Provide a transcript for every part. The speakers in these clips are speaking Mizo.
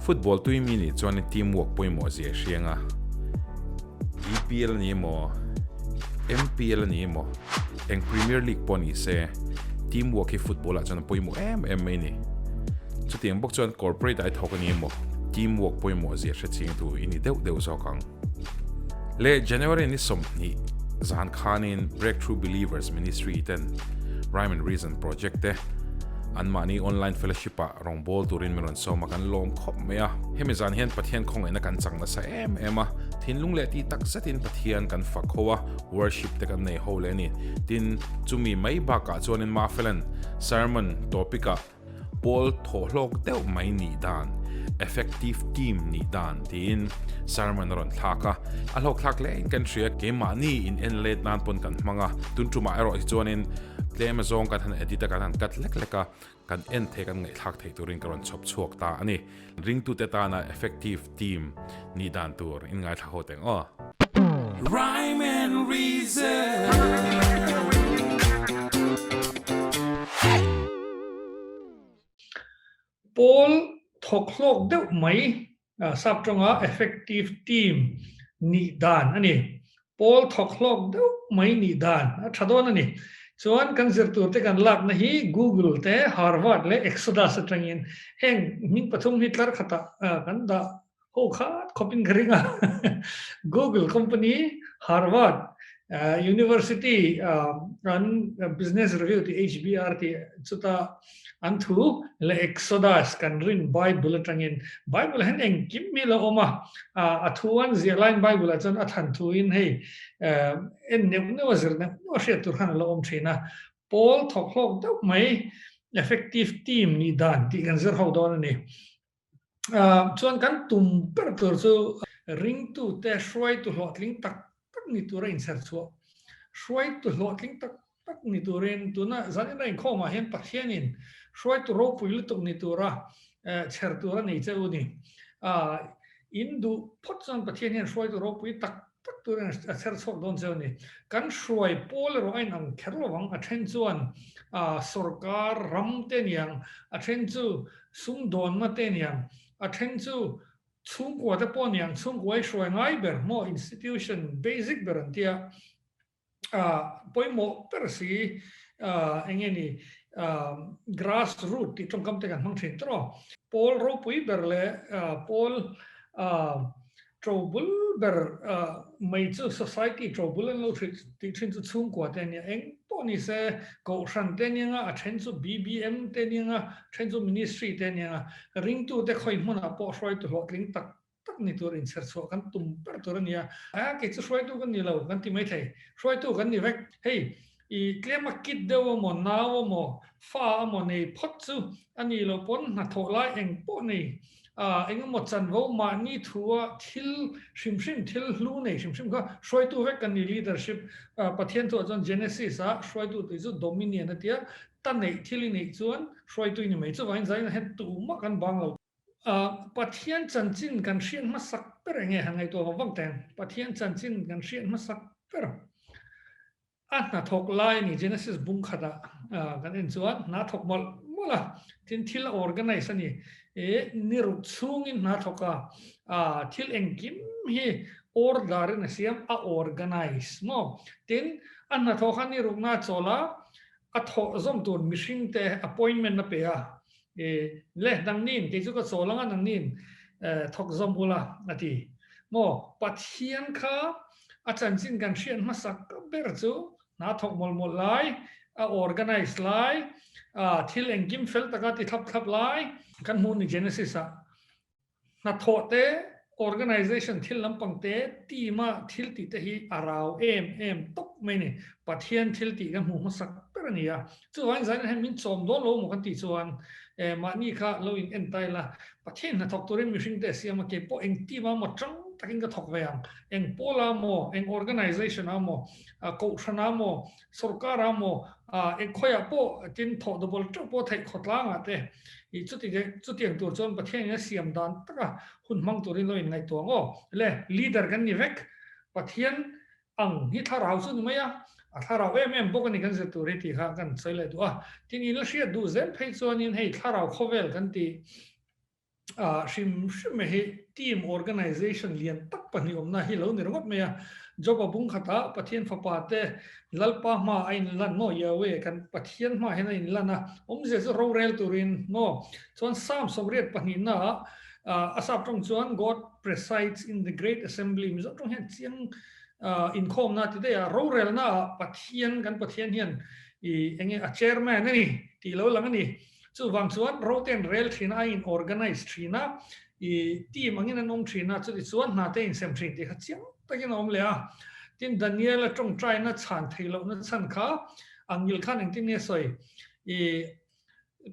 Football tui mi nih chuan team work pawimawh zia i hriang a, EPL a ni emaw, MPL a ni emaw, eng Premier League pawh ni se, team work hi football ah chuan a pawimawh em em mai a ni. Chutiang bawk chuan corporate ah i thawk a ni emaw, team work pawimawh zia hre ching tu i ni deuh deuh zawk ang. Leh January ni 20 zan khanin Breakthrough Believers Ministry ten Rhyme and Reason Project te anmahni online fellowship ah Rawngbâwl turin min rawn sawm a, kan lâwm khawp mai a. Hemi zan hian Pathian khawngaihna kan chak nasa em em a, thinlung leh tih tak zetin Pathian kan fak ho a, worship te kan nei ho leh a ni. Tin, chumi mai bakah chuanin Mafelan sermon topic ah pawl thawhhlawk deuh mai nih dan, effective team nih dan tiin sermon a rawn thlak a. A hlawkthlak hlein kan hria, keimahni in en let nan pawn kan hmang a, tun tumah erawh hi chuanin tlem azawng kan han edit a, kan han cut lek lek a, Kan en thei kan ngaihthlak theih turin ka rawn chhawp chhuak ta a ni. Ringtute tana effective team nih dan tur in ngaithla ho teng aw. Rhyme and Reason. Pawl thawk hlawk deuh mai Sap tawnga effective team nih dan a ni. Pawl thawk hlawk deuh mai nih dan a tha dawn a ni. Chuan kan zirtur te kan lakna hi Google te, Harvard leh Exodus atangin heng hming pathum hi tlar khatah kan dah ho khat khawpin ka ring a. Google company, Harvard University an Business Review tih HBR tih chuta An thu leh Exodus kan rin Bible atangin Bible ah hian engkim hi lo awm a, a thu an ziah laiin Bible ah chuan a than thuin hei en neuh neuh a zir neuh neuh a hriat tur khan a lo awm thin a. Pawl thawk hlawk deuh mai effective team nih dan tih kan zir ho dawn a ni. Chuan kan tum ber tur chu ringtute hruaitu hlawhtling tak tak ni tura inchher chhuah, hruaitu hlawhtling tak tak ni turin tuna zanin a inkhawmah hian Pathianin hruaitu ropui lutuk ni tura chher tur a nei che u ni. In duh phawt chuan Pathian hian hruaitu ropui tak tak turin a chher chhuak dawn che u ni. Kan hruai pawl erawh a inang kher lo ang, a then chuan sorkar ram te niang, a then chu sumdawnna te niang, a then chu Chhungkua te pawh aniang chhungkua hi hruai ngai ber maw institution basic ber an tia ah pawimawh ber si ah eng nge ni ah grass root tih tawngkam te kan hmang thin tawh pawl ropui ber leh ah pawl ah to bul ber ah mai chu society to bul an lo tih thin chu chhungkua te ania eng pawh ni se kohhran te anianga a then chu BBM te anianga Then chu ministry te ania, ringtute khawi hmunah pawh hruaitu hlawhtling tak tak ni tur inchher chhuah kan tum ber tur a nia. A, kei chu hruaitu kan ni lo kan ti mai thei. Hruaitu kan ni vek. Hei, i tlema kit deuh amaw, nau amaw, fa amaw nei phawt chu a ni lo pawn hnathawh lai eng pawh nei, a, eng emaw chanvo mahni thua thil hrim hrim, thil hlu nei hrim hrim kha hruaitu vek kan ni leadership. Pathian thuah chuan Genesis ah hruaitu tih chu dominion a tia, Ta neih thil i neih chuan hruaitu i ni mai. Chuvangin zaina hian tumah kan bang lo. Pathian chanchin kan hriat hmasak ber eng nge han ngaihtuah vang vang teng. Pathian chanchin kan hriat hmasak ber a hnathawk lai a ni. Genesis bung khatah kan en chuan hna thawk mawlh mawlh a, tin thil a organize a ni. E ni ruk chhungin hna thawk a, thil engkim hi order in a siam, a organize maw? Tin a hnathawk kha ni rukna a chawl a, A thawh zawm tur mihring te appointment a pe a, e le nangnin kei chu ka chawl anga nangnin thawk zawm ula a ti. Maw Pathian kha a chanchin kan hriat hmasak ber chu hna thawk mawlh mawlh lai, a organize lai, thil engkim fel taka ti thlap thlap lai kan hmu ni Genesis ah. Hnathawh te, organization thil lampang te, team a thil tih te hi a rau em em tawp mai ni. Pathian thil tih kan hmuh hmasak ber a ni a. Chuvangin zanin hian min chawm dawn lo maw kan tih chuan eh mahni kha lo in en ta ila, Pathian hnathawk turin mihring te a siam a, keipawh eng team ah maw tang takin ka thawk ve ang, eng pawl ah maw, eng organization ah maw, kohhran ah maw, Sorkar ah maw eng khawiah pawh tin thawh double teuh pawh theih khawtlang ah te i chuti chutiang tur chuan Pathian in a siam dan taka hun hmang turin lo in ngaihtuah ang aw. Le leader kan ni vek Pathian ang hi thlarau chu ni mai a, a thlarau em em bawk a ni kan zir tur hi tih kha kan sawi leh duh a. Tin in la hriat duh zel phei chuanin hei thlarau khawvel kan tih. Hrim hrim mai hi team organization lian tak pahnih awmna hi lo ni ringawt mai a. Job-a bung khatah Pathian fapa te Lalpa hma a inlan maw? Yahweh kan Pathian hma hian a inlan a, awmzia chu rorel turin maw? Chuan Psalm 82 ah a sap tawng chuan God presides in the great assembly Mizo tawng hian chiang inkhawmna ti daih a, rorelna ah Pathian kan Pathian hian i enge a chairman a ni tih lo lang a ni. Chuvang chuan rote an rel thin a, a in organize thin a, i team angin an awm thin a, chuti chuan hna te a insem thin tih kha chiang takin a awm leh a. Tin, Daniel-a tawngtaina chhan theih lohna chhan kha angil khan engtin nge sawi? I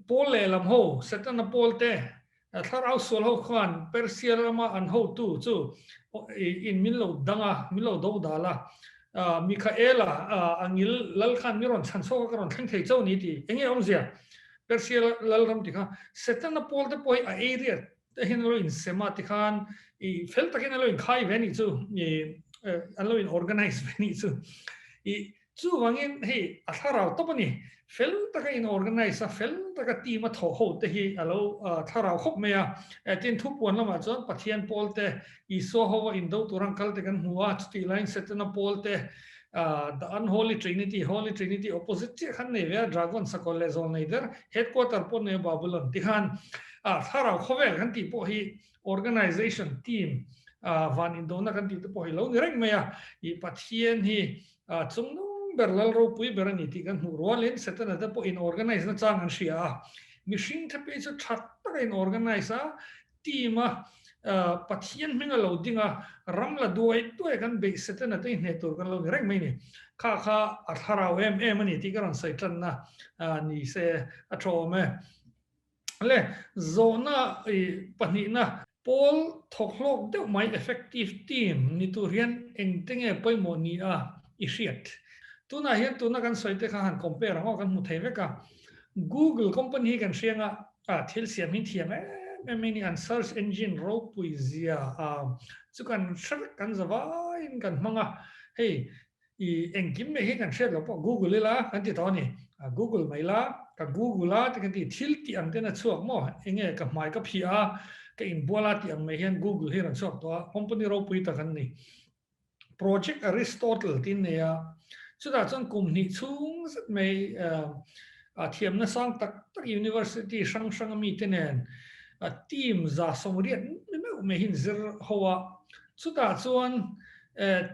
Paul lehlam ho, Setana Paul te, Thlarau sual ho khan Persia rama an hotu chu in min lo dang a, min lo do dal a. Michaela angil lal khan mi rawn chhan chhuak a, ka rawn thleng thei chauh ni tih eng nge awmzia? Persia lal ram ti kha Setana pawl te pawh hi a area te hian a lo insem a tikhan i fel takin a lo inkhai ve nih chu, an lo in organize ve nih chu. I Chuvangin hei a thlarau tawp a ni. Fel taka in organise a, fel taka team a thawh ho te hi a lo thlarau khawp mai a. Tin, thupuan lamah chuan Pathian pawl te, Isua ho a indo tur ang kal te kan hmu a, chutih laiin Setana pawl te, the unholy trinity, holy trinity opposite chiah khan nei ve a, dragon sakawlh leh zawl nei der, headquarter pawh nei a Babylon ti khan thlarau khawvel kan tih pawh hi organization team van indona kan tih te pawh hi lo ni reng mai a. I Pathian hi Chungnung ber lal ropui ber a ni tih kan hmuh rualin Setana te pawh in organize na chang an hria a. Mihring te phei chu tha taka in organize a, team a, Pathian hming a lo ding a, ram la duai duai kan beih Setana te hneh tur kan lo ni reng mai ni. Kha kha a thlarau em em a ni tih ka rawn sawi tanna ni se a tha awm e. Le zawhna i pahnihna pawl thawk hlawk deuh mai effective team ni tur hian engte nge pawimawh ni a i hriat? Tunah hian tuna kan sawi te kha han compare ang aw kan hmu thei vek a. Google company hi kan hriang a, a thil siam hi thiam em em mai ni an search engine ropui zia a chu kan hre vek kan zavaiin kan hmang a. Hei I engkim mai hi kan hriat loh pawh Google ila kan ti tawh a ni. Google mai la, ka Google a ti kan ti, thil tih ang ten a chhuak maw? Enge ka hmai ka phih a, ka inbual a tih ang mai hian Google hi rawn chhuak tawh a, company ropui tak an ni. Project Aristotle tiin nei a, chutah chuan kum hnih chhung zet mai thiamna sang tak tak university hrang hrang a mite nen team 180 mi meuh mai hi an zir ho a, chutah chuan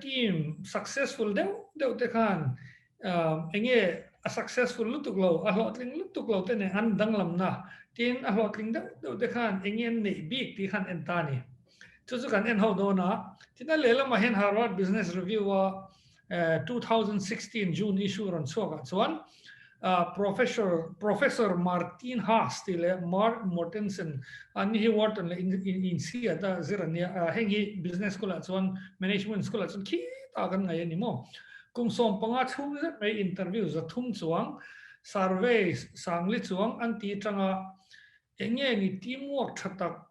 Team successful deuh deuh te khan enge a successful lutuk lo, a hlawhtling lutuk lo te nen an danglamna tin a hlawhtling deuh deuh te khan enge an neih bik tih khan en ta a ni. Chu chu kan en ho dawn a, tin a lehlamah hian Harvard Business Review a 2016 June issue rawn chhuakah chuan Professor Professor Martin Haas tih leh Mark Mortensen an ni hi Wharton leh INSEAD a zir an nia. Heng hi business school ah chuan management school ah chuan khitah kan ngaih a ni maw. Kum 15 chhung zet mai interview 300 chuang survey sangli chuang an ti atanga eng nge ni teamwork tha tak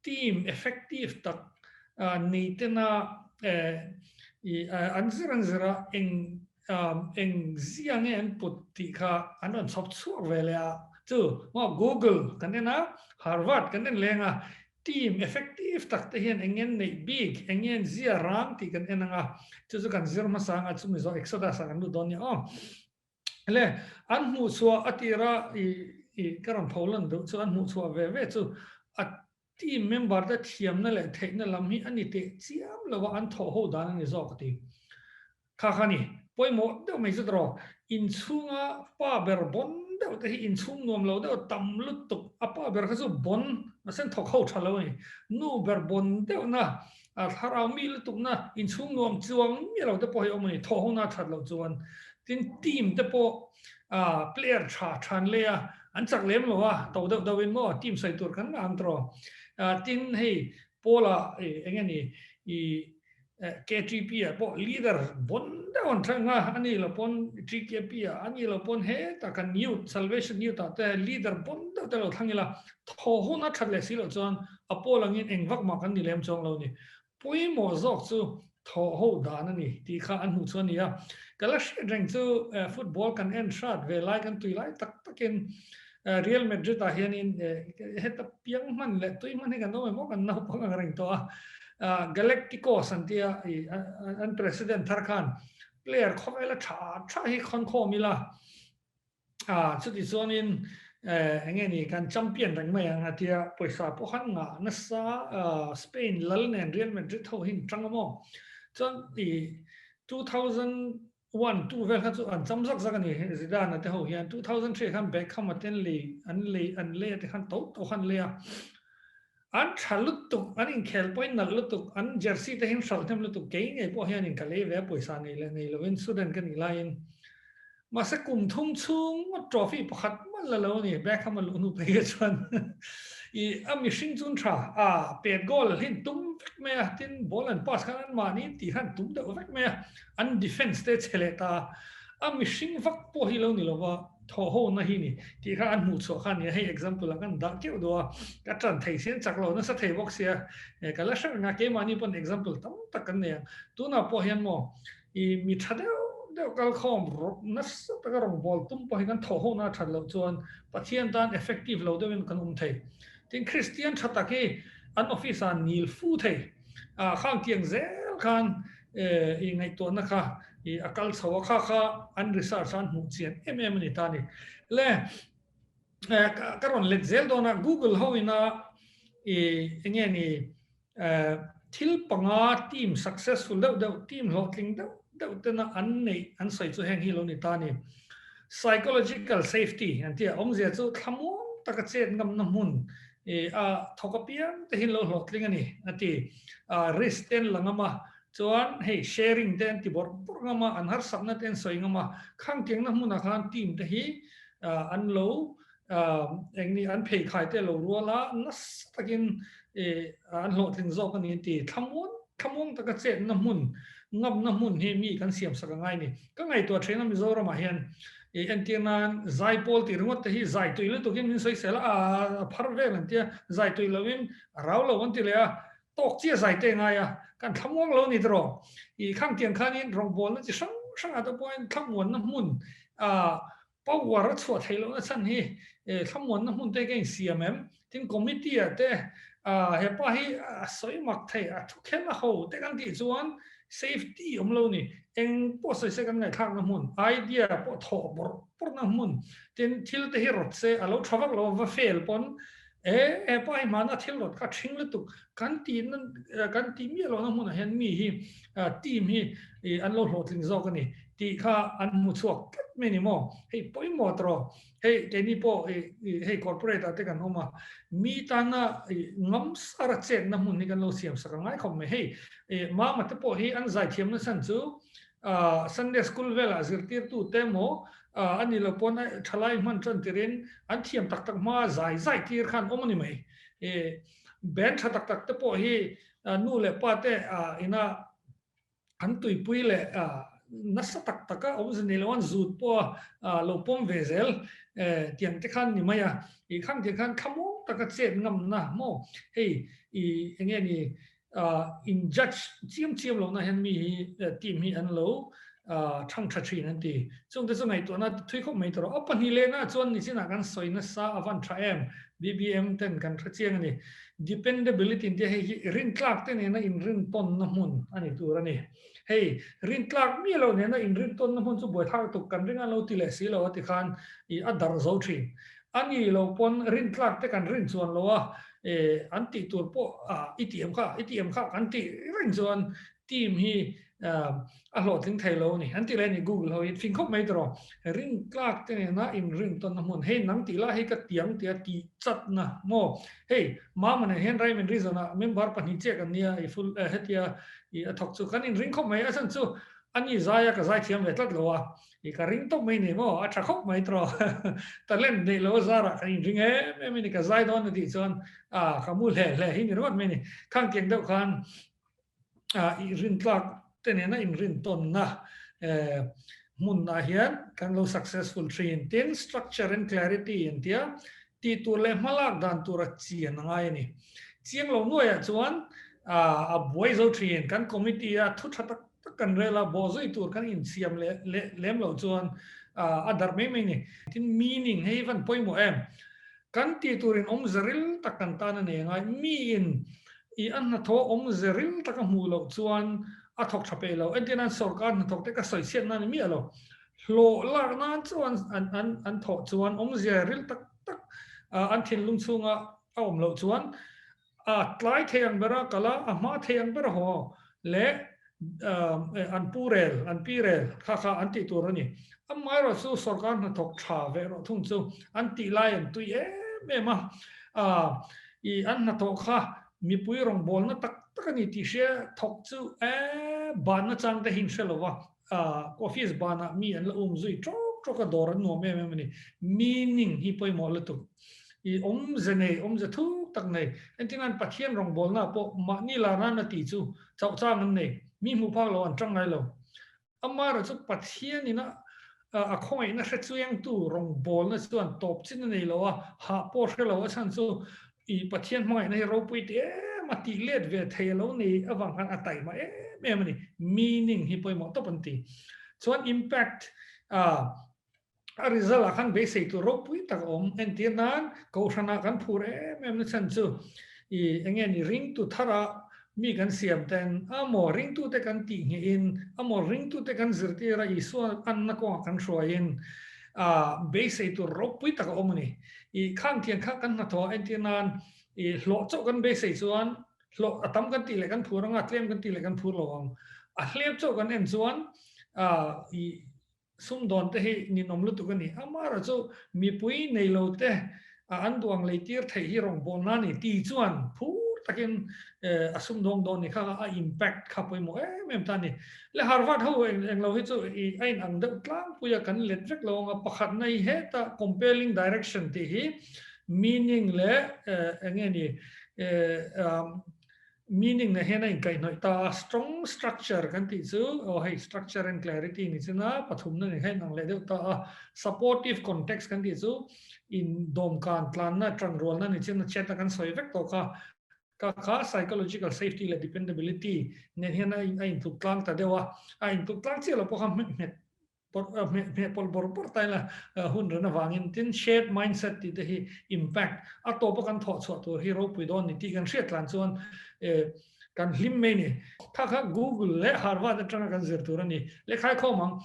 Team effective tak nei tena an zir an zir a, eng eng zia nge an put tih kha an rawn chhawp chhuak ve leh a. Chu maw Google kan en a, Harvard kan en leng a, team effective tak te hian eng nge an neih bik, eng nge an zia rang tih kan en ang a, chu chu kan zir hmasa ang a, chumi zawh Exodus ah kan lut dawn nia aw. Le an hmuh chhuah a tira i i ka rawn pho lan deuh chu an hmuh chhuah ve ve chu a team member te thiamna leh theihna lam hi a ni teh chiam lo a, an thawh ho dan a ni zawk a ti. Kha kha ni, pawimawh deuh mai zet rawh, inchhunga pa ber bawn deuh te hi inchhung nuam lo deuh tam lutuk, a pa ber kha chu bawn mahse an thawk ho tha lo a ni, nu ber bawn deuhna A thlarau mi lutukna inchhung nuam chuang miah lo te pawh hi awm a ni, thawh hona that loh chuan. Tin, team te pawh player tha than lei a, an chak lem lo a, to deuh deuhin maw team sawi tur kan ngah ang tawh. Tin, hei Paul-a eng nge ni i KTP ah pawh leader bon deuh an thleng a, a ni lo pawn TKP ah, a ni lo pawn hetah kan youth, Salvation Youth ah te leader bon deuh te lo thlang ila, Thaw hun a that leh si loh chuan a pawl angin eng vak mah kan ni lem chuang lo ni. Pawimawh zawk chu thaw ho dan a ni tih kha an hmuh chu a ni a. Ka la hriat reng chu football kan en hrat ve lai kan tui lai tak takin. Real Madrid ah hianin heta piang hman leh tui hman hi kan awm em aw kan naupang ang reng tawh a. Galacticos an tia an president thar khan player khawvela tha tha hi khawn khawm ila chuti chuanin eng nge ni kan champion reng mai ang a tia pawisa pawh khan ngah nasa Spain lal nen Real Madrid ho hi an tang a maw chuan i 2001 2 vel kha chu an cham zak zak a ni Zidane a te ho hian 2003 khan Beckham a ten lei an lei an lei a te khan to to khan lei a an tha lutuk an inkhel pawhin nalh lutuk an jersey te hian hralh hnem lutuk kei ngei pawh hian in ka lei ve a pawisa nei leh nei lovin student ka nih laiin mahse kum thum chhung ngawt trophy pakhat mal la lo a ni Beckham a luh hnu phei kha chuan i a mihring chu an tha a pet goal hi an tum vek mai a tin ball an pass khan an mahni tih khan an tum deuh vek mai a an defence te chhe leh ta a mihring vak pawh hi lo ni lova thaw ho na hi ni tih kha an hmuh chhuah kha a ni a hei example ah kan dah keuh duh a ka tan thei sia an chak lo nasa thei bawk sia ka la hre reng a keimahni pawn example tam tak kan nei ang tunah pawh hian maw i mi tha deuh deuh kal khawm nasa taka rawngbâwl tum pawh hi kan thaw ho na that loh chuan Pathian tan effective lo deuhin kan awm thei tin Kristian tha tak hi an office ah nil fu thei a khang tiang zel khan i ngaihtuahna kha i a kal chho a kha kha an research a an hmuh chian em em a ni ta a ni. Le ka rawn let zel dawn a Google ho ina i enge ni thil panga team successful deuh deuh team hlawhtling deuh deuh tena an neih an sawi chu heng hi lo ni ta a ni. Psychological safety an tih a awmzia chu thlamuang taka chet ngamna hmun a thawk apiang te hi an lo hlawhtling a ni a ti. Risk te an la ngam a, chuan hei sharing te an ti bawrh bawrh ngam a, an harsatna te an sawi ngam a, khangtiangna hmunah khan team te hi an lo eng ni an pheikhai te lo rual a, nasa takin an hlawhtling zawk a ni an ti. Thlamuang thlamuang taka chetna hmun, ngamna hmun hi mi kan siam sak a ngai a ni. Ka ngaihtuah thin a Mizoramah hian entir nan zaipawl tih ringawt te hi zai tui lutukin min sawisel a, a phar vel an tia, zai tui loin a rau lo an ti leh a, tawk chiah zai te ngai a, kan thlamuang lo a ni tawh. I khangtiang khanin rawngbawlna chi hrang hrangah te pawhin thlamuanna hmun Power a chhuah theih lohna chhan hi thlamuanna hmun te ka insiam em? Tin committee ah te hepa hi a sawi mak thei a thu khelh a ho te kan tih chuan safety awm lo ni. Eng pawh sawi se kan ngaihthlakna hmun, idea pawh thawh bawrh bawrhna hmun tin thil te hi rawt se a lo tha vak lo va fail pawn e hepa hi hmana thil rawt kha a thing lutuk kan tihna kan tih miah lohna hmunah hian mi hi team hi an lo hlawhtling zawk a ni. Tih kha an hmu chhuak tlat mai ni maw? Hei pawimawh tawh, hei keini pawh hei corporate ah te kan awm a, mi tana ngam sar a chetna hmun hi kan lo siam sak a ngai khawp mai. Hei mama te pawh hi an zaithiamna chhan chu Sunday school velah zirtirtu te emaw a ni lo pawn thalai hman tan tirin an thiam tak tak hma zai zai tir khan awm a ni mai. Band tha tak tak te pawh hi nu leh pa te ina An tuipui leh nasa tak taka awmze nei lo an zut pawh a lo pawm ve zel tiang te khan ni mai a, i khang tiang khan thlamuang taka chet ngamna maw hei i enge ni in judge chiam chiam lohna hian mi hi team hi an lo thang tha thin an ti. Chungte chu ngaihtuahna thui khawp mai tawh a pahnih lehna chuan nichinah kan sawi nasa a van tha em BBM ten kan hre chiang a ni. Dependability in tia hei hi rintlak te nena inrintawnna hmun a ni tur a ni. Hei rintlak miah lo nena inrintawnna hmun chu buaithlak tuk kan ring a lo ti leh si lo a ti khan i a darh zo thin. A ni lo pawn rintlak te kan rin chuan lo a, an tih tur pawh i ti em kha, i ti em kha kan tih reng chuan team hi a hlawhtling thei lo a ni. An ti leh a ni Google ho hi fing khawp mai tawh. Rin tlak te nena inrintawnna hmun hei nang tih lah hei ka tiang tia tih chatna maw. Hei Mama nen hian Raimin Reason ah member pahnih chiah kan nia i full hetia i a thawk chu kan inring khawp mai a chhan chu a ni zai a ka zai thiam ve tlat lo a i ka ring tawp mai ni maw a tha khawp mai tawh talent neih lo a zarah kan inring em em a ni ka zai dawn a tih chuan a ka mu hle hle hi ni ringawt mai ni. Khang tiang deuh khan i rintlak te nena inrintawnna hmunah hian kan lo successful thin. Tin, structure and clarity an tia, tih tur leh hmalak dan tur a chian a ngai a ni. Chiang lo nuaiah chuan a buai zo thin. Kan committee a thu tha tak tak kan rel a, bawhzui tur kan insiam leh lem loh chuan. a darh mai mai a ni. Tin, meaning hei van pawimawh em? Kan tih turin awmze ril tak kan tan a nei angai. Miin i a hnathawh awmze ril taka hmuh loh chuan a thawk tha peih lo. Entir nan sorkar hnathawk te ka sawi chhiat nan a ni miah lo. Hlawh lak nan chuan an an thawh chuan awmzia ril tak tak an thinlung chhunga a awm loh chuan a tlai thei ang bera kal a, a hma thei ang bera haw leh an pu rel, an pi rel kha kha an tih tur a ni. Amaherawh chu sorkar hnathawk tha ve erawh thung chu an tih lai an tui em em a, i an hnathawh kha mipui rawngbawlna tak tak a ni tih hria thawk chu e banna chang te hi in hre lo va, office banah mi an la um zui tawk tawk a, dawr an nuam em em a ni. Meaning hi pawimawh lutuk. I awmze nei, awmze thuk tak nei. Entirnan Pathian rawngbawlna pawh mahni la nan a tih chu chauh chang an nei. Mi hmuh phak lo an tang ngai lo. Amaherawh chu Pathian ina a khawngaihna hre chuiangtu rawngbawlna chuan tawp chin a nei lo a, hah pawh hre lo a chhan chu i Pathian hmangaihna hi ropui ti em a tih let ve thei a lo nei avang khan a taihma em em a ni. Meaning hi pawimawh tawp an ti. Chuan impact a A result ah khan beisei tur ropui tak a awm. Entir nan Kohhranah kan phur em em na chhan chu i enge ni ringtu thara mi kan siam ten a maw ringtute kan tih nghehin a maw ringtute kan zirtir a Isua anna kawngah kan hruaiin a beisei tur ropui tak a awm a ni. I khang thian kha kan hnathawh entir nan i hlawh chauh kan beisei chuan hlawh a tam kan tih leh kan phur anga tlem kan tih leh kan phur lo ang. A hlep chauh kan en chuan a i Sumdawn te hi ninawm lutuk a ni. Amaherawh chu mipui nei lo te an duang lei tir theih hi rawngbawlna a ni ti chuan phur takin a sumdawng dawn ni kha a impact kha pawimawh em em ta a ni. Le Harvard ho eng lo hi chu i a inang deuh tlangpui a kan let vek lo ang a, pakhatna hi heta compelling direction tih hi meaning leh eng nge ni Meaning na hian a inkaihhnawih ta a, strong structure kan tih chu aw hei structure and clarity ni chin a, pathumna nen khan inang leh deuh ta a, supportive context kan tih chu in dawmkan tlanna tanrualna ni chin a chat a kan sawi vek tawh kha, ka kha psychological safety leh dependability nen hian a a intluk tlang ta deuh a, a intluk tlang chiah lo pawh kha hmet Hmeh pawlh bawrh bawrh ta ila hun ren avangin tin shared mindset tih te hi impact a tawpa kan thawh chhuah tur hi ropui dawn ni tih kan hriat tlan chuan kan hlim mai ni. Kha kha Google leh Harvard atanga kan zir tur a ni. Lehkhai khawm ang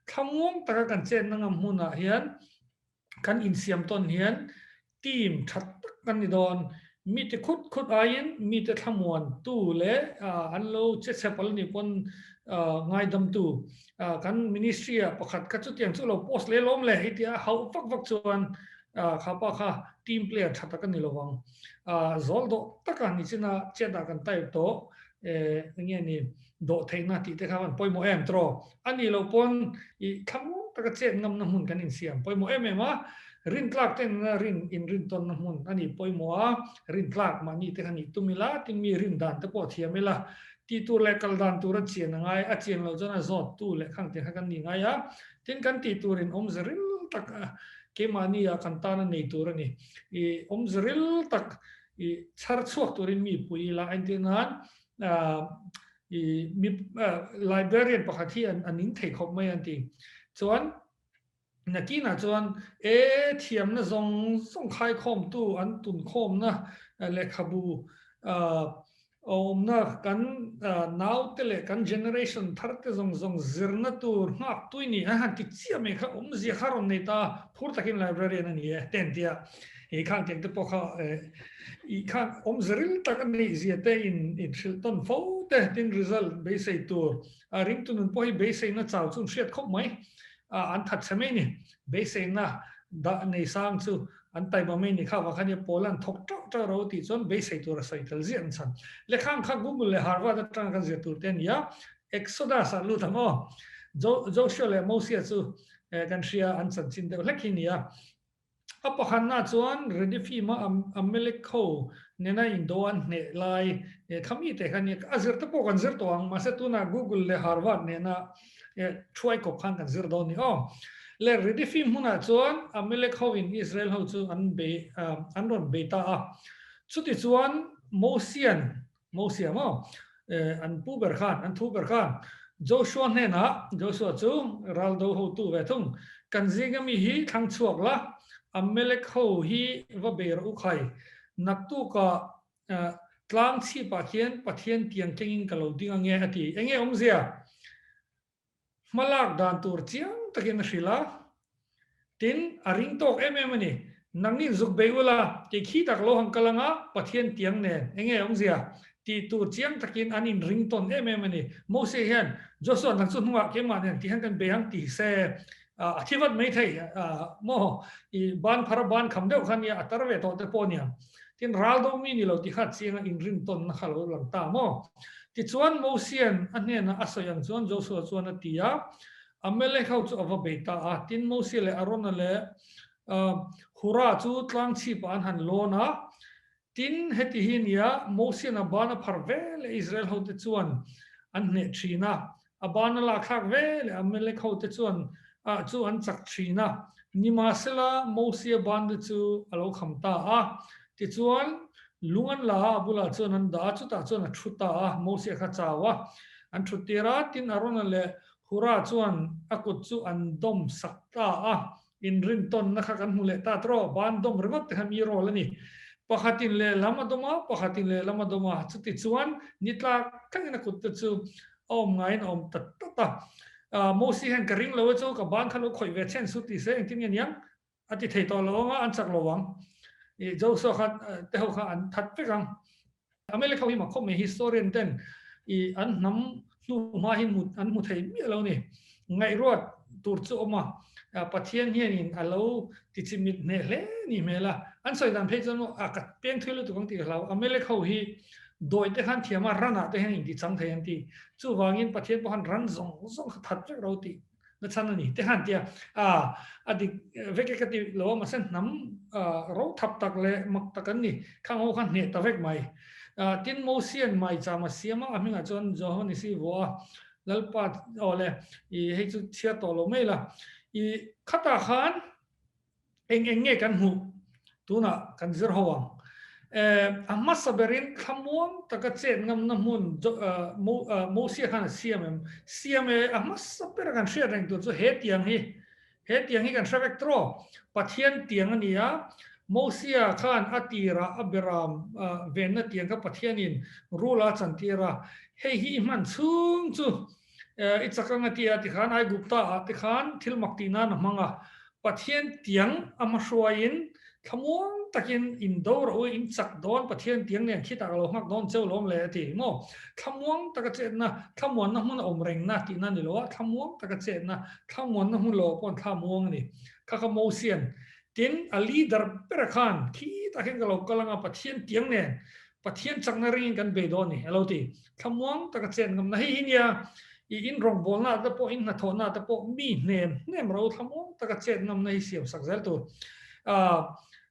thlamuang taka kan chetna ngam hmunah hian kan insiam tawn hian team tha tak kan ni dawn. Mite khut khut aiin mite thlamuantu leh an lo che chhe pal ni pawn ngaidamtu kan ministry ah pakhat kha chutiang chu lo post leh lawm le hei tia hauh vak vak chuan kha pa kha team player tha tak a ni lovang. Zawl dawh taka nichina chet ah kan type tawh eng nge ni dawhtheihna tih te kha an pawimawh em tawh. A nih loh pawn i thlamuang taka chet ngamna hmun kan insiam pawimawh em em a, rintlak ten rin inrintawnna hmun a nih pawimawh a, rintlak mahni te kha nih tum ila, tin mi rin dan te pawh thiam ila, tih tur leh kal dan tur a chian a ngai, a chian loh chuan a zawt tu leh khang te kha kan nih ngai a, tin kan tih tur in awmze ril tak keimahni ah kan tan a nei tur a ni. I awmze ril tak i chhar chhuak turin mi pui ila entir nan i mi librarian pakhat hi an ning thei khawp mai an ti. Chuan nakinah chuan e thiamna zawng zawng khaikhawmtu an tunkhawmna lehkhabu awmna kan naute leh kan generation thar te zawng zawng zirna tur nghak tui ni an han ti chiah mai kha awmzia kha rawn nei ta a, phur takin librarian a ni e te an ti a. I khang tiang te pawh kha i khang awmze ril tak a neih zia te in in hrilh tawn fo te tin result beisei tur a ringtu nun pawh hi beiseina chau chu an hriat khawp mai a an that chhe mai ni beiseina dah nei sang chu an taima mai ni kha vang khan i pawl an thawk tauh tauh ro tih chuan beisei tur a sawi tel ziah an chhan le khang kha Google leh Harvard atanga kan zir tur te a ni a Exodus ah lut ang aw Joshua leh Mosia chu kan hria an chanchin deuh hlek hi a ni a. A pakhatna chuan Redifim-a Amalek ho nena indo an hneh lai kha mite kha nia, a zir te pawh kan zir tawh ang, mahse tunah Google leh Harvard nena thuai kawp khan kan zir dawn ni aw. Le Redifim hmunah chuan Amalek ho in Israel ho chu an bei an rawn bei ta a, chutichuan Mosian Mosia maw? An pu ber khan, an thu ber khan Joshua hnenah, Joshua chu ral do hotu ve thung, Kan zinga mi hi thlang chhuak la, Amalek ho hi va bei rawh u khai. Naktukah tlang chhipah khian Pathian tiang kengin ka lo ding ange a ti. Enge awmzia? Hmalak dan tur chiang takin a hrilh a, tin, a ring tawk em em a ni. Nangnin zuk bei ula, kei khi tak lo han kal anga Pathian tiang nen enge awmzia? Tih tur chiang takin an inring tawn em em a ni. Mose hian, Joshua nang chu hnungah keimah nen tihian kan bei ang ti se, a thi vat mai thei maw? I ban phar a ban kham deuh kha nia, a tar ve tawh te pawh aniang. Tin, ral do mi ni lo ti kha chianga inrin tawnna kha lo lang ta maw? Tichuan, Mosia'n a hnenah a sawi ang chuan Joshua chuan a ti a, Amalek ho chu a va bei ta a. Tin, Mosia leh Arona leh Hura chu tlang chhipah an han lawn a. Tin, heti hi nia, Mosia'n a ban a phar ve leh Israel hote chuan an hneh thin a, a ban a lakthlak ve leh Amalek hote chuan chu an chak thin a. Nimahsela, Mosia ban te chu a lo kham ta a. Tichuan, lung an la a, a bulah chuan an dah a, chutah chuan a thu ta a, Mosia kha chau a, an thut tir a. Tin, Arona leh Hura chuan a kut chu an dawm sak ta a. Inrintawnna kha kan hmu leh ta tawh, ban dawm ringawt te kha mi rawl a ni. Pakhatin lehlam a dawm a, pakhatin lehlam a dawm a, chuti chuan ni tlak thlengin a kut te chu a awm ngaiin a awm ta tlat a. Mosi hian ka ring lo e chu ka ban kha lo khawih ve chhen su ti se engtin nge niang a ti thei tawh lo ang a, an chak lo ang. Joshua kha te ho kha an that vek ang. Amalek ho hi mak khawp mai, historian ten i an hnam hnu hma hi an hmu thei miah lo ni. Ngaihruat tur chu awm a, Pathian hianin a lo tichimit hneh hle ni hmel a. An sawi dan phei chuan maw, a ka peng thui lutuk ang tih ka hlau. Amalek ho hi dawi te khan thiam a, ran ah te hian intichang thei an ti. Chuvangin Pathian pawh khan ran zawng zawng kha that vek ro tih na chhan a ni te khan tia a a dik vek e ka ti lo a mahse hnam ro thap tak leh mak tak an ni khang ho khan hneh ta vek mai tin Mosian maicham a siam a a hmingah chuan Johannisi vua a Lalpa aw le i hei chu chhiar tawh lo mai la i khatah khan Eng eng nge kan hmuh? Tunah kan zir ho ang. A hmasa berin thlamuang taka chet ngamna hmun Mosia khan a siam em? Siam e, a hmasa bera kan hriat reng tur chu he tiang hi, he tiang hi kan hre vek tawh. Pathian tiang a ni a, Mosia khan a tirah a beram venna tiang kha Pathianin rula a chantir a, hei hi i hman chhung chu I chak anga tia tikhan Aigupta ah te khan thil mak tih nan a hmang a, Pathian tiang a hmahruaiin thlamuang takin in do rawh u, in chak dawn Pathian tiang nen khitah ka lo nghak dawn cheu lawm le a ti maw? Thlamuang taka chetna, thlamuanna hmun a awm rengna tihna ni lo a, thlamuang taka chetna, thlamuanna hmun lo ah pawh an thlamuang a ni. Kha kha Mosian tin a leader bera khan khitah khian ka lo kal anga Pathian tiang nen Pathian chakna ringin kan bei dawn ni a lo ti. Thlamuang taka chen ngamna hei hi nia, i in rawngbawlna te pawh, in hnathawhna te pawh mi hnem hnem ro thlamuang taka chet ngamna hi siam sak zel tur.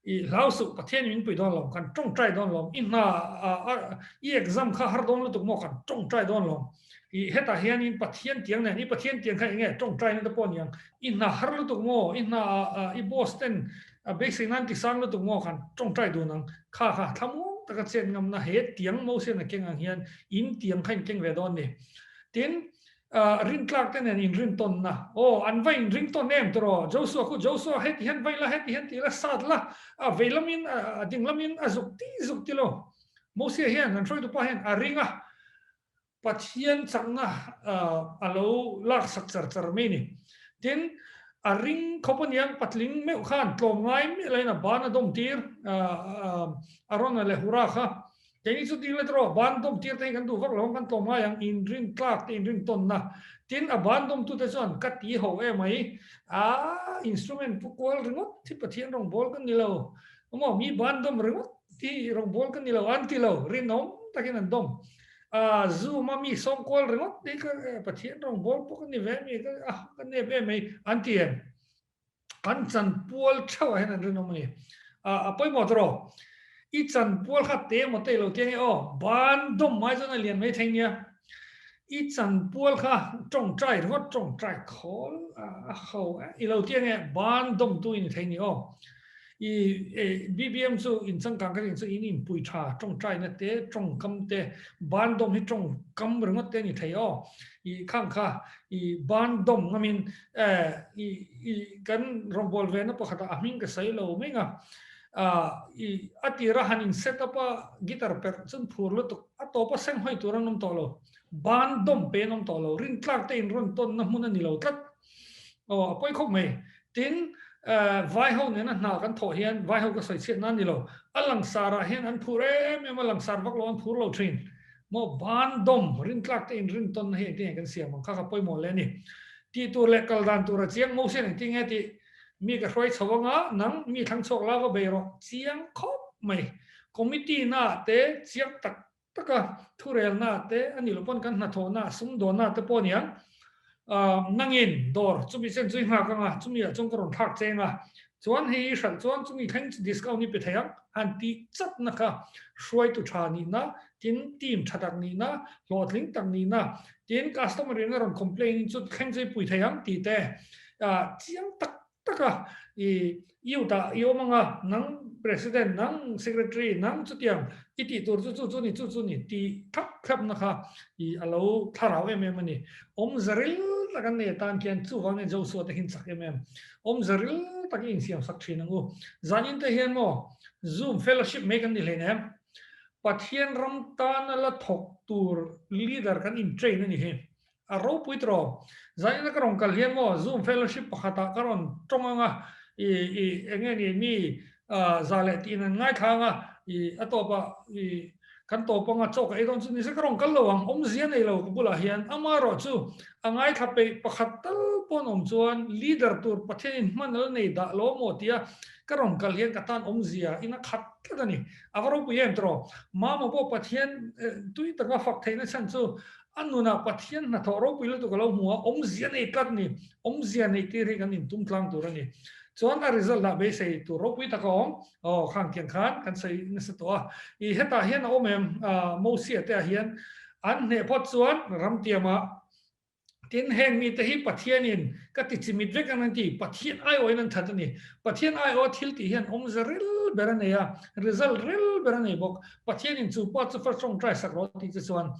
I hlau suh, Pathian min pui dawn lo, kan tawngtai dawn lo, i hna i exam kha har dawn lutuk maw kan tawngtai dawn lo. I hetah hianin Pathian tiang nen, i Pathian tiang kha enge tawngtaina te pawh niang, i hna har lutuk maw, i hna i boss ten A beisei nan ti sang lutuk maw khan tawngtai dun ang. Kha kha thlamuang taka chet ngamna he tiang Mosian a keng ang hian in tiang kha in keng ve dawn ni. Tin, rintlak te nen inrintawnna. Aw, an va inringtawn em tiraw? Joshua khu Joshua heti hian vai la, heti hian ti la, sat la, a vei lamin, a ding lamin a zuk ti zuk ti lo. Mosia hian, an hruaitupa hian a ring a. Pathian chakna a lo laksak char char mai ni. Tin, a ring khawp aniang patling meuh khan tlawm ngai miah loin a ban a dawm tir Arona leh Hura kha. Keini chu ding let rawh, ban dawm tir te hi kan duh vak lo ang, kan tlawm ngai ang, inrin tlak te inrin tawnna. Tin, a ban dawm tute chuan ka ti ho em mai, a instrument pu kual ringawt hi Pathian rawngbâwl kan ni lo, maw mi ban dawm ringawt hi rawngbâwl kan ni lo, an ti lo, rinawm takin an dawm. A Zoom a mi sawm kual ringawt hi ka Pathian rawngbâwl pawh ka ni ve mi ka a ka nep em mai an ti em? Kan chanpual theuh ah hian an rinawm a ni. A a pawimawh tawh rawh. I chanpual kha te emaw te ilo tiang e aw ban dawm mai chuan a lian mai thei nia. I chanpual kha tawngtai ringawt tawngtai khawl a ho ilo tiang e ban dawm tu i ni thei ni aw. I BBM chu in changkang ka rin chu in inpui tha tawngtaina te, tawngkam te, ban dawm hi tawngkam ringawt te a ni thei aw. I khang kha i ban dawm ngamin i i kan rawngbâwl vena pakhatah a hming ka sawi lo mai nga. I a tira han in set up a guitar perh chuan phur lutuk a tawpa seng hawi tur an awm tawh lo. Ban dawm pe an awm tawh lo. Rintlak te in rawn tawnna hmun a ni lo tlat. Aw a pawi khawp mai. Tin, vai ho nena hna kan thawh hian vai ho ka sawi chhiat nan ni lo. A langsar ah hian an phur em em a, langsar vak lo an phur lo thin. Maw ban dawm rintlak te in rin tawnna hi engtin nge kan siam ang kha kha pawimawh leh a ni. Tih tur leh kal dan tur a chiang Mosian engtin nge tih mi ka hruai chho anga nang mi thlang chhuak la va bei rawh chiang khawp mai. Committee na te chiang tak taka thurelna te a nih loh pawn kan hnathawhna sumdawnna te pawh a ni ang. Nangin dawr chumi chen chu i nghak anga chumi ah chuan ka rawn thlak cheng a, chuan hei i hralh chuan chumi thleng chu discount i pe thei ang han tih chatna kha hruaitu tha nihna, tin team tha tak nihna, hlawhtling tak nihna, tin customer in a rawn complain in chu thleng chu i pui thei ang tih te chiang tak taka i youth ah i awm anga nang president nang secretary nang chutiang i tih tur chu chu chu ni chu chu ni tih thlap thlap na kha i a lo thlarau em em a ni. Awmza ril tak an nei atan khian chuvangin Joshua te hian chak em em. Awmza ril tak i insiam sak thin ang u. Zanin te hian maw Zoom fellowship mai kan ni hleinem. Pathian ram tana la thawk tur leader kan in train a ni hi. A ropui tawh. Zaina ka rawn kal hian maw Zoom fellowship pakhatah ka rawn tawng ang a, i i eng nge ni mi za leh tiin an ngaithla ang a, i a tawpah i kan tawp anga chaw ka ei dawn chu nise ka rawn kal lo ang, awmzia nei lo ka bulah hian amaherawh chu a ngaithla peih pakhat tal pawh an awm chuan leader tur Pathianin hman a la nei dah lo maw tia ka rawn kal hian ka tan awmzia in a khat tlat a ni. A va ropui em tawh. Mama pawh Pathian tui taka fak theihna chhan chu A nunah Pathian hnathawh ropui lutuk a lo hmu a, awmzia nei tlat ni, awmzia neih tir hi kan intum tlang tur a ni. Chuan a result ah beisei tur ropui tak a awm, aw khang tiang khan kan sawi nasa tawh a. I hetah hian a awm em, Mosia te ah hian an hneh phawt chuan ramtiamah tin heng mite hi Pathianin ka ti chimit vek ang an ti, Pathian aiawhin an that a ni. Pathian aiawha thil tih hian awmze ril ber a nei a, result ril ber a nei bawk. Pathianin chu pa chu first tawngtai sak rawh tih che chuan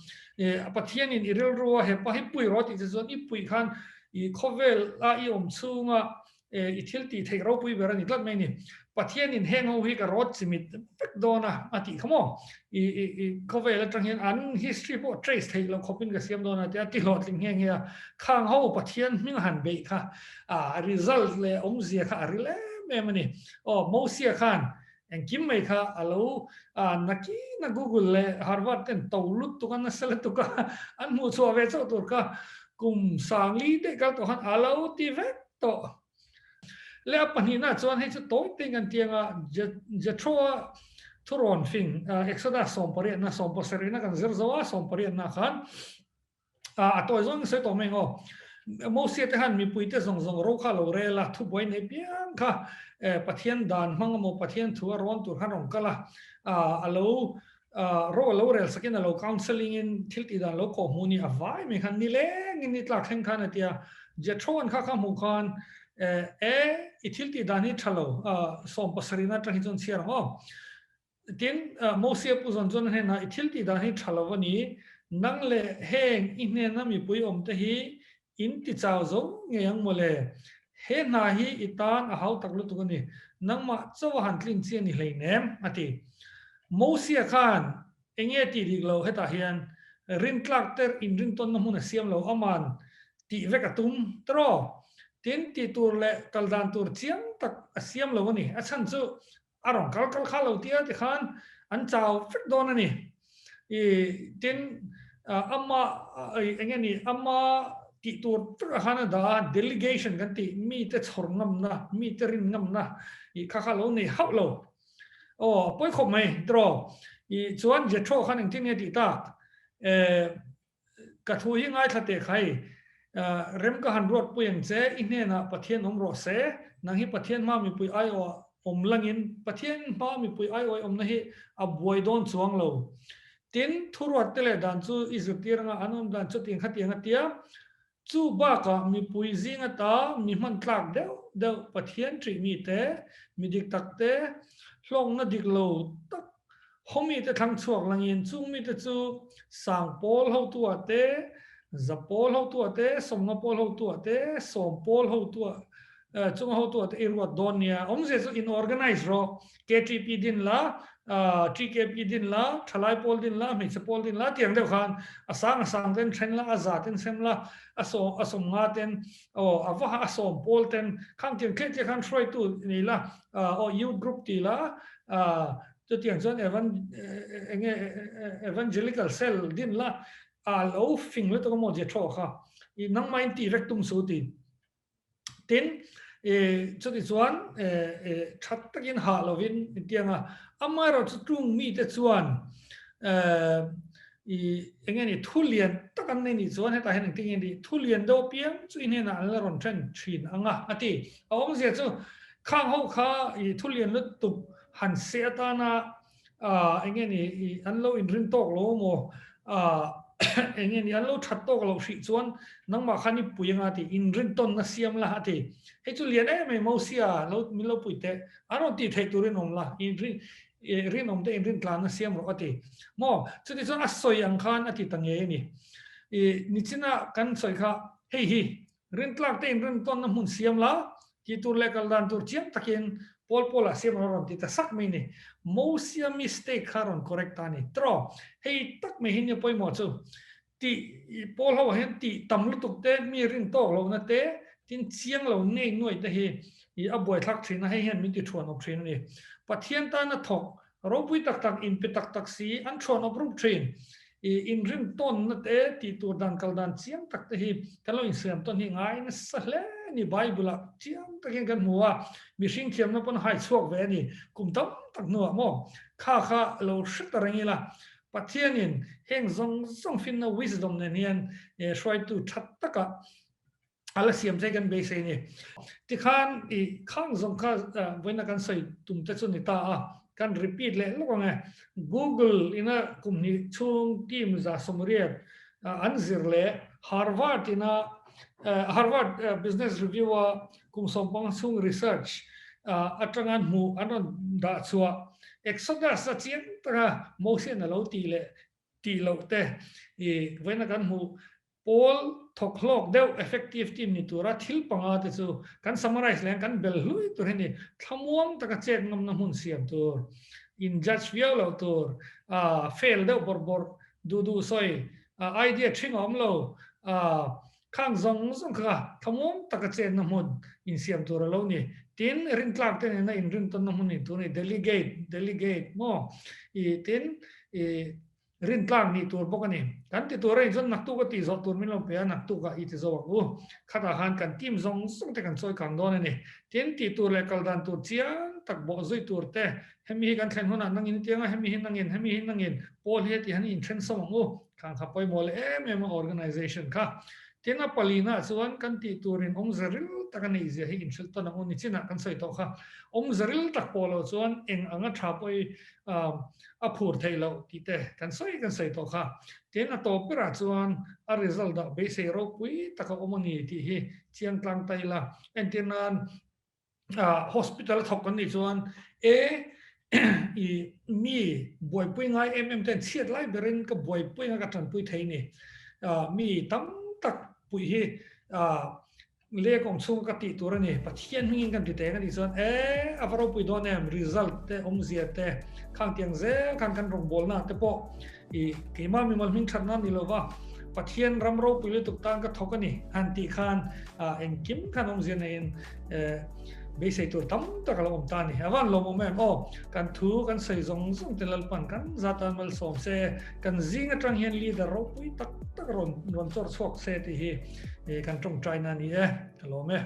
Pathianin i rilru a hepa hi pui rawh tih che chuan i pui khan i khawvel a i awm chhunga i thil tih theih ropui ber a ni tlat mai ni. Pathianin heng ho hi ka rawt chimit vek dawn a a tih kha maw? I i i khawvel atang hian an history pawh trace theih loh khawpin ka siam dawn a tia ti hlawhtling nghe nghe a. Khang ho Pathian hming a han beih kha a result leh awmzia kha a ril em em a ni. Aw Mosia khan Engkim mai kha a lo nakin a Google leh Harvard ten to lutuk a nasa lutuk a an hmuh chhuah ve chauh tur kha kum sangli daih kal tawh khan a lo ti vek tawh. Leh a pahnihna chuan hei chu tawi te in kan ti anga Jethro-a thurawn fing Exodus sawmpariatna sawmpasarihna kan zir zo a sawmpariatna khan A tawi zawng in sawi tawh mai ang aw. Mosia te khan mipui te zawng zawng ro kha lo rel a, thubuai nei piang kha Pathian dan hmang emaw Pathian thu a rawn tur khan rawn kal a, a lo ro a lo rel sakin a lo counselling in thil tih dan lo kawh hmuh ni a vai mai khan nileng in ni tlak thleng khan a ti a. Jethro an kha kha hmuh khan e i thil tih dan hi tha lo 70 atang hi chuan chhiar ang aw. Tin, Mosia pu zawn chuan a hnenah, I thil tih dan hi tha lo a ni, nang leh heng i hnena mipui awm te hi in ti chau zo ngei ang maw le? He hna hi i tan a hau tak lutuk a ni, nangmah chauh a han tlin chi a ni hleinem, a ti. Mosia khan eng nge tih dik lo hetah hian rintlak ter inrintawnna hmun a siam lo, aman tih vek a tum tawh. Tin, tih tur leh kal dan tur chiang tak a siam lo a ni. A chhan chu A rawn kal kal kha lo tia tikhan an chau vek dawn a ni. I tin ama eng nge ni ama tih tur vekah khan a dah a, delegation kan tih mite chhawr ngamna, mite rin ngamna i kha kha lo nei hauh lo. Aw a pawi khawp mai tiraw. I chuan Jethro khan engtin nge tih tak? Ka thu hi ngaithla teh khai, rem ka han ruat pui ang che, i hnenah Pathian awm rawh se, nang hi Pathian hma mipui aiawh awm langin, Pathian hma mipui aiawih awmna hi a buai dawn chuang lo. Tin, thuruat te leh dan chu i zirtir anga an awm dan chutiang khatiang a tia, chu bakah mipui zing ata mi hman tlak deuh. deuh Pathian ṭih mite, mi dik takte, hlawkna dik lo tak haw mite thlang chhuak langin chung mite chu sang pawl hotuah te, za pawl hotuah te, sawmnga pawl hotuah te, sawm pawl hotuah chunga hotuah te i ruat dawn nia. Awmzia chu in organize rawh, KTP din la, TKP din la, thalai pawl din la, hmeichhe pawl din la tiang deuh khan a sang a sang ten then la, a za ten sem la, a sawm a sawm nga ten aw a va a sawm pawl ten khang tiang tliah tliah khan hruaitu nei la, aw youth group ti la, chutiang chuan evan enge evangelical cell din la, a lo fing lutuk a maw zia thaw kha i nangmah in tih vek tum su ti. Tin, chuti chuan tha takin hah lovin intiang a, amaherawhchu tung mite chuan i eng nge ni thu lian tak an nei nih chuan hetah hian engtin nge ni thu lian deuh apiang chu i hnenah an la rawn then thin ang a, a ti. A awmzia chu khang ho kha i thu lian lutuk han seh atana eng nge ni i an lo inrin tawk lo maw eng nge ni an lo that tawk loh hrih chuan nangmah khan i pui anga ti inrin tawnna siam la a ti. Hei chu lian em em Mosia lo min lo pui teh an rawn tih theih turin awm la inrin rinawm te inrin tlanna siam rawh a ti. Maw chuti chuan a sawi ang khan a ti ta ngei a ni. I nichina kan sawi kha hei hi Rintlak te inrin tawnna hmun siam la, tih tur leh kal dan tur chiang takin Paul Paula siam a rawn ti ta sak mai ni. Mosia mistake kha rawn correct ta a ni. Tiraw? Hei tak mai hi nia pawimawh chu. Tih Paul ho ah hian tih tam lutuk te, mi rin tawk lohna te, tin chiang lo nei nuai te hi i a buaithlak thin a, hei hian min ti thuan awp thin a ni. Pathian tana thawk Ropui tak tak, inpe tak tak si, an thuan awp rup thin. I inrin tawnna te, tih tur dan kal dan chiang tak te hi kan lo insiam tawn hi ngai nasa hle a ni. Bible ah chiang takin kan hmu a, mihring thiamna pawn hai chhuak ve a ni. Kum tam tak hnuah maw kha kha lo hre ta reng ila, Pathianin heng zawng zawng finna wisdom nen hian hruaitu tha takah a la siam che kan beisei ni. Tikhan i khang zawng kha vawiina kan sawi tum te chu ni ta a, kan repeat leh lawk ang e. Google ina kum hnih chhung team 180 an zir leh Harvard ina Harvard Business Review a kum 15 chhung research atanga an hmuh an rawn dah chhuah Exodus a chiang taka Mosian a lo tih leh tih loh te i vawiina kan hmuh Pawl thawk hlawk deuh effective team ni tura thil panga te chu kan summarize leh kan bel hlui tur hi ni. Thlamuang taka chet ngamna hmun siam tur, in judge viau loh tur, fail deuh bawrh bawrh, duh duh sawi, idea ṭhing a awm lo, khang zawng zawng kha thlamuang taka chetna hmun insiam tur a lo ni. Tin, rintlak te nena inrintawnna hmun in tur a ni, delegate, delegate maw? I tin, i Rintlak nih tur bawk a ni. Kan ti tur a nih chuan naktuk a tih zawh tur min lo pe a, naktukah i ti zo ang u. Khatah khan kan team zawng zawng te kan chawi kang dawn a ni. Tin, tih tur leh kal dan tur chiang tak bawh zui tur te, hemi hi kan thlen hunah nangin i ti ang a, hemi hi nangin, hemi hi nangin, pawl hi heti han i inthen sawm ang u. Khang kha pawimawh leh em em a organization kha. Tin, a palinaah chuan kan tih turin awmze ril tak a neih zia hi inhrilh tawn ang u. Nichinah kan sawi tawh kha. Awmze ril tak pawh loh chuan eng anga tha pawh i a phur theih loh tih te kan sawi kan sawi tawh kha. Tin, a tawp berah chuan a result ah beisei ropui tak a awm a ni tih hi chiang tlang ta ila. Entir nan hospital a thawk kan nih chuan e i mi buaipui ngai em em ten chhiat lai berin ka buaipui anga ka tanpui thei ni. Mi tam tak puih hi Le kawng chhunga ka tih tur a ni. Pathian hmingin kan ti teng a nih chuan e, a va ropui dawn em, result te, awmzia te, khang tiang zel khan kan rawngbawlna te pawh i keimah mimal hming thatna ni lova Pathian ram ropui lutuk tan ka thawk a ni han tih khan engkim khan awmzia neiin beisei tur tam tak a lo awm ta a ni. A van lawmawm em aw, kan thu kan sawi zawng zawng te Lalpan kan zatan malsawm se, kan zing atang hian leader ropui tak tak rawn rawn chawr chhuak se tih hi kan tawngtaina a ni e, ka lawm e.